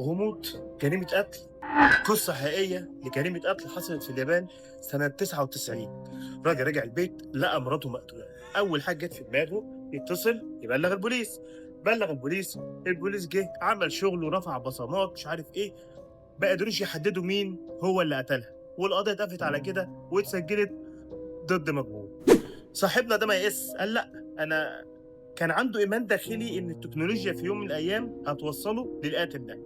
غموض، جريمة قتل، قصة حقيقية لجريمة قتل حصلت في اليابان سنة 99. راجل رجع البيت لقى مراته مقتولة. أول حاجة جت في دماغه يتصل يبلغ البوليس. بلغ البوليس، البوليس جه عمل شغله، رفع بصمات مش عارف ايه، ما قدروش يحددوا مين هو اللي قتلها، والقضية اتقفلت على كده واتسجلت ضد مجهول. صاحبنا ده ما يئس، قال لا، انا كان عنده ايمان داخلي ان التكنولوجيا في يوم من الايام هتوصله للقاتل ده.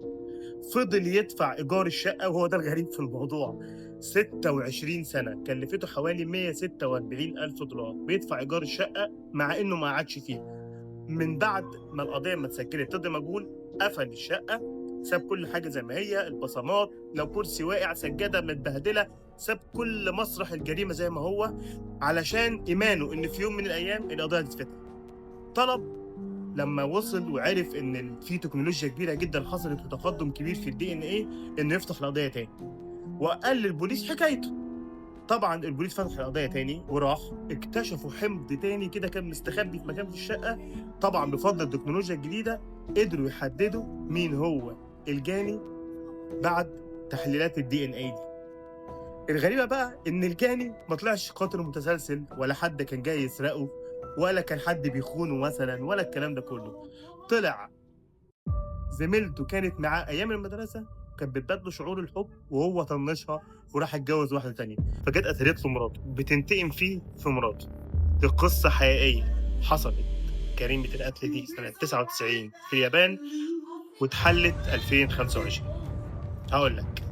فضل يدفع ايجار الشقه، وهو ده الغريب في الموضوع، 26 سنه، كلفته حوالي 146 الف دولار بيدفع ايجار الشقة مع انه ما قعدش فيها. من بعد ما القضية ما اتسجلت ضد مجهول، قفل الشقه، ساب كل حاجة زي ما هي، البصمات، لو كرسي واقع، سجادة متبهدله، ساب كل مسرح الجريمة زي ما هو، علشان ايمانه ان في يوم من الايام القضية هتتفتح. طلب لما وصل وعرف ان في تكنولوجيا كبيرة جدا حصلت وتقدم كبير في ال DNA انه يفتح القضية تاني، وقال للبوليس حكايته. طبعا البوليس فتح القضية تاني وراح اكتشفوا حمض تاني كده كان مستخبي في مكان في الشقه. طبعا بفضل التكنولوجيا الجديدة قدروا يحددوا مين هو الجاني بعد تحليلات ال DNA دي. الغريبة بقى ان الجاني ما طلعش قاتل متسلسل، ولا حد كان جاي يسرقه، ولا كان حد بيخونه مثلا، ولا الكلام ده كله. طلع زميلته كانت معاه ايام المدرسه، كانت بتبادله شعور الحب وهو طنشها وراح اتجوز واحدة تانية، فجت قتلت له مراته، بتنتقم فيه في مراته. دي قصة حقيقية حصلت، جريمة القتل دي سنة 99 في اليابان واتحلت 2025. هقول لك